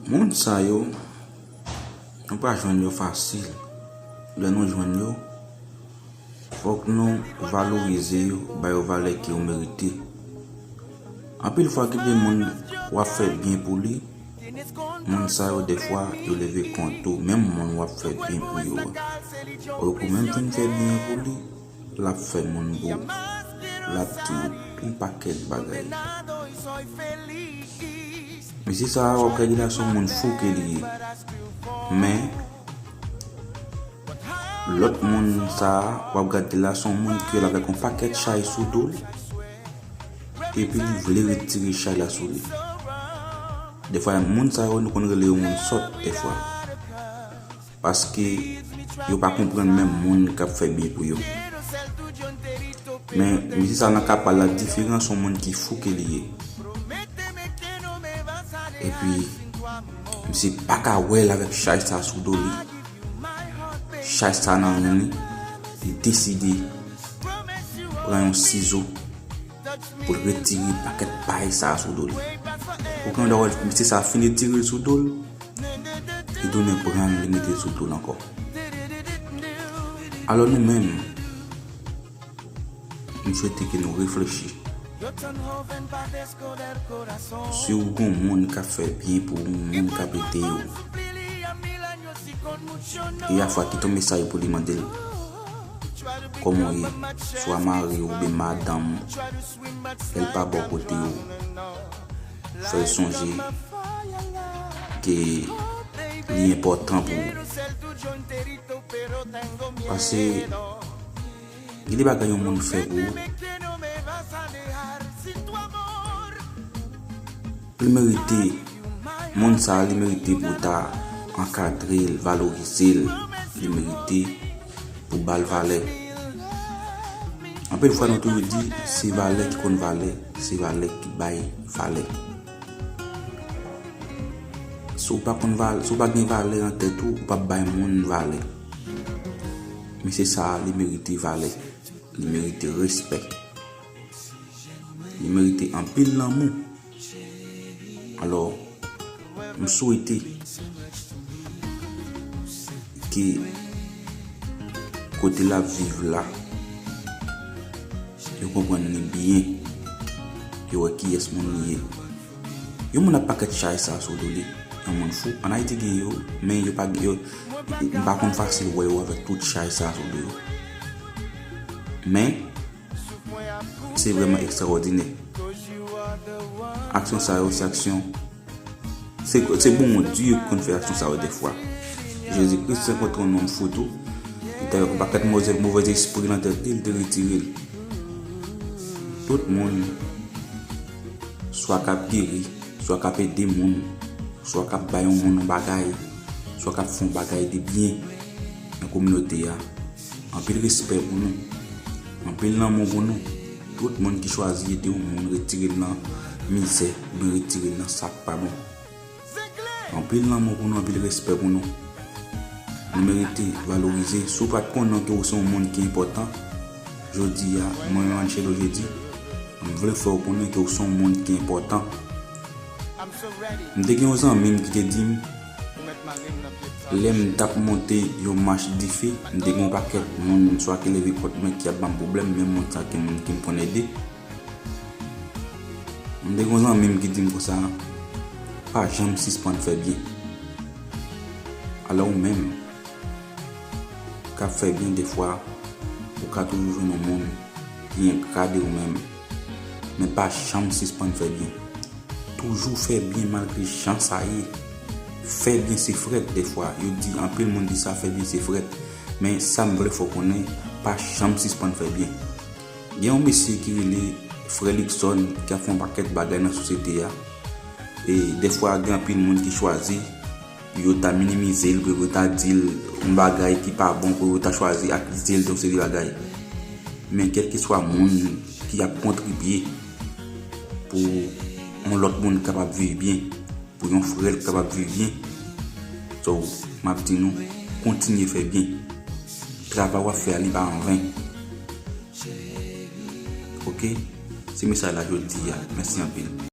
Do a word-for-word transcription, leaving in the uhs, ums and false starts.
Moun sa yo, nou pa jwenn yo fasil. Lè nou jwenn yo, fòk nou valorize yo, ba yo valè ke yo merite. Anpil fwa, gen de moun w ap fè byen pou li, moun sa yo, defwa, yo leve kont ou, menm moun w ap fè byen pou yo a. Ou pou menm fin fè byen pou li, l ap fè moun gou, l ap di w yon pakèt bagay. Mesye sa a, w ap gade la, se yon moun fou ke li ye. Men, lòt moun sa a, w ap gade la, se yon moun ke l avèk yon pakèt chay sou do l, epi li vle retire chay la sou li. Defwa, moun sa yo, nou konn rele yo moun sòt, defwa. Paske yo pa konprann menm moun k ap fè byen pou yo. Men, mesye sa nan ka pa l la diferan, se yon moun ki fou ke li ye. Epi, misye pa ka wè l avèk chay sa sou do li. Chay sa nan men li, li deside pran yon sizo pou l retire pakèt pay sa sou do li. Ou konn wè misye sa fin retire l sou do l, li tounen pran l, li mete l sou do l ankò. Alò nou menm, m swete ke nou reflechi. Si w gon moun k ap fè byen pou ou, moun k ap ede w, e afwa kite yon mesaj pou li, mande l kòman w ye, swa mari w oubyen madanm, lè l pa bò kote w, fè l sonje ke li enpòtan pou ou. Paske gen de bagay yon moun fè pou ou, li merite, moun sa a, li merite pou w ta ankadre l, valorize l, li merite pou w ba l valè. Anpil fwa, nou toujou di, se valè ki konn valè, se valè ki bay valè. Si w pa konn val-, si w pa gen valè nan tèt ou, ou p ap bay moun valè. Mesye sa a, li merite valè. Li merite respè. Li merite anpil lanmou. Alò, m swete ke kote l ap viv la, yo konprann li byen, yo wè kiyès moun li ye. Yon moun ap pakèt chay sa sou do li, yon moun fou. Ann Ayiti gen yo, men yo pa gen yo, m pa konn fasil wè yo avèk tout chay sa sou do yo. Men, se vrèman ekstraòdinè. Aksyon sa yo, se aksyon, se, se Bondye ki konn fè aksyon sa yo defwa. Jezi Kris te rankontre yon nonm fou tou, li te avèk yon pakèt move, move espri nan tèt li, li te retire l. Tout moun, swa k ap geri, swa k ap ede moun, swa k ap bay yon moun yon bagay, swa k ap fè yon bagay de byen nan kominote a. Anpil respè pou nou. Anpil lanmou pou nou. Tout moun ki chwazi ede yon moun, retire l nan mizè, oubyen retire l nan sa k pa bon. Anpil lanmou pou nou, anpil respè pou nou. Nou merite valorize. Si w pa t konnen ke w se yon moun ki enpòtan, jodi a, mwen menm Angelo Jeudi, m vle fè w konnen ke w se yon moun ki enpòtan. M te gen yon zanmi m ki te di m, lè m t ap monte yon mach dife, m te gen yon pakèt moun, swa ki leve kont mwen, ki ap ban m pwoblèm, men moun sa ki moun ki m konn ede. M te gen yon zanmi m ki di m konsa, pa janm sispann fè byen. Alò ou menm, k ap fè byen, defwa, ou ka toujou jwenn yon moun ki engra de ou menm. Men pa janm sispann fè byen. Toujou fè byen malgre jan sa ye. Fè byen se frèt, defwa. Yo di, anpil moun di sa, fè byen se frèt. Men sa m vle fè w konnen, pa janm sispann fè byen. Gen yon mesye ki rele Frè Luckson, ki ap fè yon pakèt bagay nan sosyete a. E defwa, gen anpil moun ki chwazi pou yo ta minimize l, pou yo ta di l yon bagay ki pa bon, pou yo ta chwazi akize l de yon seri bagay. Men kèlkeswa moun ki ap kontribye pou yon lòt moun kapab viv byen, pou yon frè l kapab viv byen, so, m ap di nou, kontinye fè byen. Travay w ap fè a, li pa anven. Oke? Se mesaj la jodi a. Mèsi anpil.